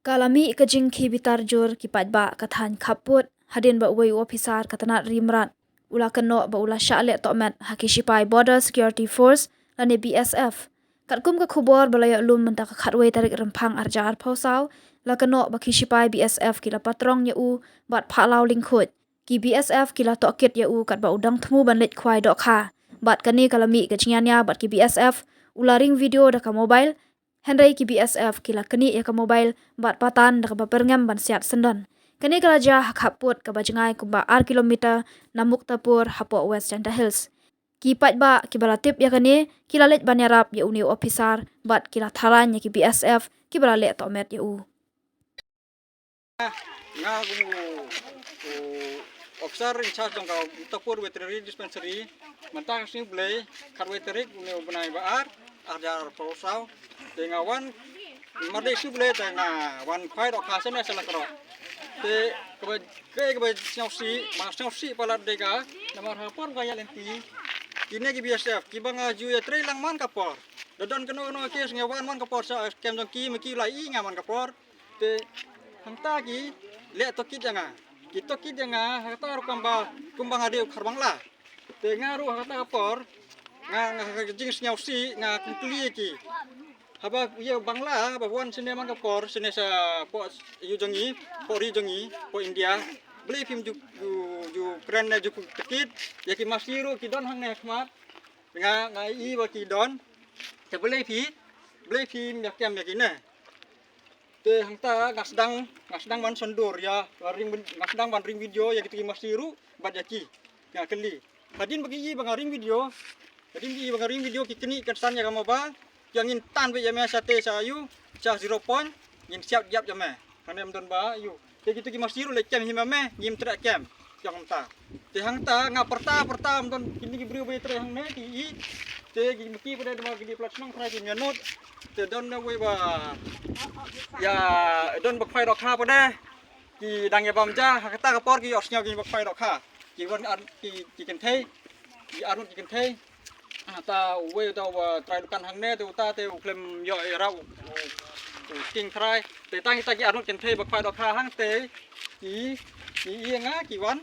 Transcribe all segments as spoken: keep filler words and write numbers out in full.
Ka la mih ka jingkhie bitar jur ki paidbah ka thaiñ Khappud hadien ba uwei u ophisar ka tnat ri mrad u la kynnoh ba u la shah leh tohmet ha ki shipai Border Security Force lane B S F. Katkum ka khubor ba la ïoh lum mynta ka khatwei tarik Rymphang arhajar arphew saw, la kynnoh ba ki shipai B S F ki la patrong ïa u bad phah law lyngkhuid. Ki B S F ki la tohkit ïa u katba u dang thmu ban leit khwai dohkha. Bad kane ka la mih ka jingïania bad ki B S F, u la ring video da ka mobile. Hynrei ki B S F ki la knieh ïa ka mobile bad patan da kaba pyrngem ban siat syndon. Kane ka la jia ha Khappud kaba jngai kumba ar kilometer na Muktapur hapoh West Jaintia Hills. Ki paidbah kiba la tip ïa kane ki la leit ban ïarap ïa une u ophisar bad ki la tharai ïa ki B S F kiba la leh tohmet ïa u. Nga kum u, u officer in charge jong ka Muktapur Veterinary Dispensary, mynta ka sngi Blei, khatwei tarik une u bnai ba ar, arhajar arphew saw. Te nga wan, mar dei sngi Blei te nga wan khwai dohkha shane sha Lakroh. Te kaba, kaba sngewsih, ba sngewsih palat dei ka, namar ha por ba nga ïaid lynti, kine ki B S F kiba nga ju ïatrei lang man ka por. Da don kano kano ka case nga wan man ka por sha kem jong ki, ma ki la ïohi nga man ka por. Te hangta ki leh tohkit ïa nga. Ki tohkit ïa nga ha kata ruh kumba, kumba nga dei u khar Bangla. Te nga ruh ha kata ka por nga, nga ha ka jingsngewsih nga kyntu ïa ki. Haba ïa Bangla haba wan shane man ka por, shane shapoh ïew jong ngi, poh ri jong ngi, poh India. Balei phim ju, ju, ju kren ne ju tohkit ïa ki masi ruh ki don hangne ha khmat. Nga, nga ïohi ba ki don. Te balei phi, balei phim ïa kem ïa kine. Te hangta nga sdang, nga sdang ban sngewdur ïa, ring, nga sdang ban ring video ïa kito ki masi ruh bad ïa ki. Nga kylli. Hadien ba ki ïohi ba nga ring video, hadien ki ïohi ba nga ring video ki knieh kynsan ïa ka mobile, ki ong ngin tan beit ïa me shatei sha ïew, sha zero point, ngin siat ïap ïa me. Hangne ym don ba ïew. Te kito ki masi ruh leit kem hi ma me, ngim treh kem. Ki ong kumta. Te hangta nga pyrta pyrta ym don kine ki briew ba ïatrei hangne ki ïohi. Te ki ma ki pat de dei ma ki dei palat shnong, trai kim ïa nud. Te don na wei ba ïa don ba khwai dohkha pat de. Ki dang ïa bam ja, ha kata ka por ki ïohsngew ki ba khwai dohkha. Ki wan ar, ki, ki kynthei, ki arngut ki kynthei. Hangta uwei uta uba trai dukan hangne te uta te u khlem ïoh ïarap u, u, u king trai. Te tang kita ki arngut kynthei ba khwai dohkha hangte ki, ki ïa nga ki wan,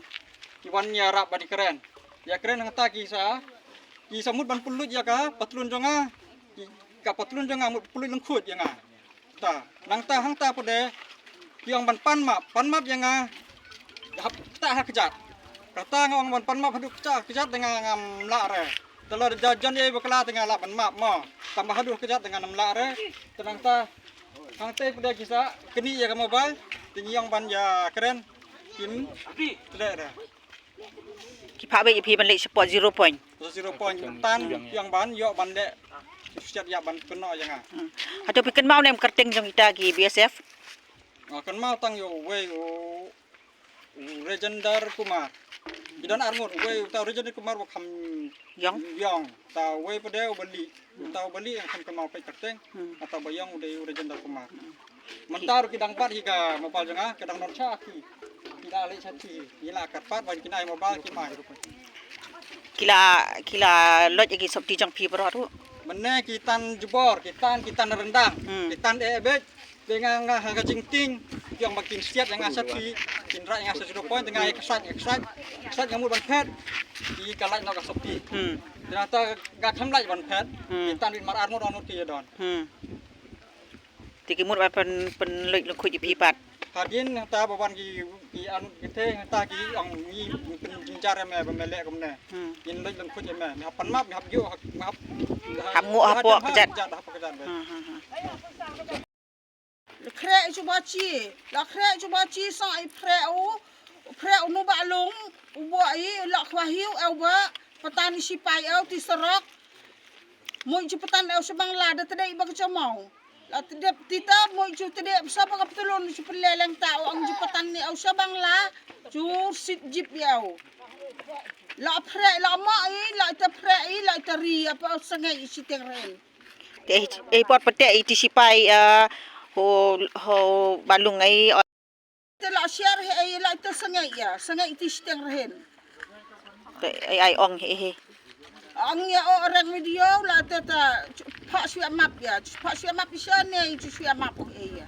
ki wan ïarap ban ïakren. Ïakren hangta ki sa, ki sa mut ban pynlut ïa ka patlun jong nga. Ki, ka patlun jong nga mut pynlut lyngkhuid ïa nga. Ta, nangta hangta pat de ki ong ban pan map, pan map ïa nga. Hap ktah ha kjat. Kata nga ong ban pan map haduh ktah ha kjat te nga ngam lah re. Te lada jan ïa bakla te nga lah ban map mo. Tangba haduh ha kjat te nga ngam lah re. Te nangta hangta pat de ki sa knieh ïa ka mobile te ngi ong ban ïakren. Kim treh re. Ki phah beit ïa phi ban leit shapoh zero point. Zero point, tan ïa ban ïoh ban leh. Siat ïa ban kynnoh ïa nga. Hmm. Hato phi kynmaw ne em kyrteng jong kita ki B S F? Nga kynmaw tang ïa uwei u, u Rajendra Kumar. Ki don arngut, uwei uta u Rajendra Kumar ba kham ïong. Ïong. Ta uwei pat de u ba lieh. Uta u ba lieh nga khlem kynmaw peit kyrteng. Hmm. Uta ba ïong u dei u Rajendra Kumar. Hmm. Mynta ruh ki dang bat hi ka mobile jong nga, ka dang don sha ki. Ki la leit sha ki, ki la kyrpad ban kynai mobile ki mai ruh. Ki la, ki la loit ïa ki sopti jong phi baroh ruh. Mynne ki tan jubor, ki tan, ki tan ryndang, hmm, ki tan eh beit. Te nga, nga ha ka jingtieng, ki ong ba kin siat ïa nga sha ki, kin rah ïa nga sha zero point, te nga ïa ksait, ïa ksait, ksait nga mut ban phet. Ki ka lait noh ka sopti. Hmm. Te nangta nga kham lait ban phet. Hmm. Ki tan beit mar arngut, arngut ki ïa don. Hmm. Te ki mut ban pyn, pynlait lyngkhuid ïa phi pat. Hadien hangta ba wan ki, ki arngut kynthei hangta ki ong ngi pynjynjar ïa me ba me leh kumne. Hmm. Ngin lait lyngkhuid ïa me. Me hap pan map, me hap ïoh, me hap, hap nguh hapoh kjat. Kjat, hapoh kjat. Hmm, hmm, hmm. Khreh shuh ba chi, la khreh shuh ba chi sa i phreh u, phreh u nu ba lung, u ba i, la khwa hiu, eu ba, patan i sipai eu, ti sarok. Mui ju patan eu sha Bangla da tdei ba ka chamau. La tdei tita mui ju tdei sa ba ka ptulun ju pynleleng ta u ang ju patan ni eu sha Bangla ju sit jip eu. La phreh la ma i la ita phreh i la ita ri apa sangei i siteng ren. Te ei pot pete i ti sipai ho ho balung ei. Te la share he ei la ita sangei ya sangei i ti siteng ren. Te ai ai ong he he. Ang ya o reng video la te ta pha shwe map ya pha shwe map isha ne i shwe map he ya.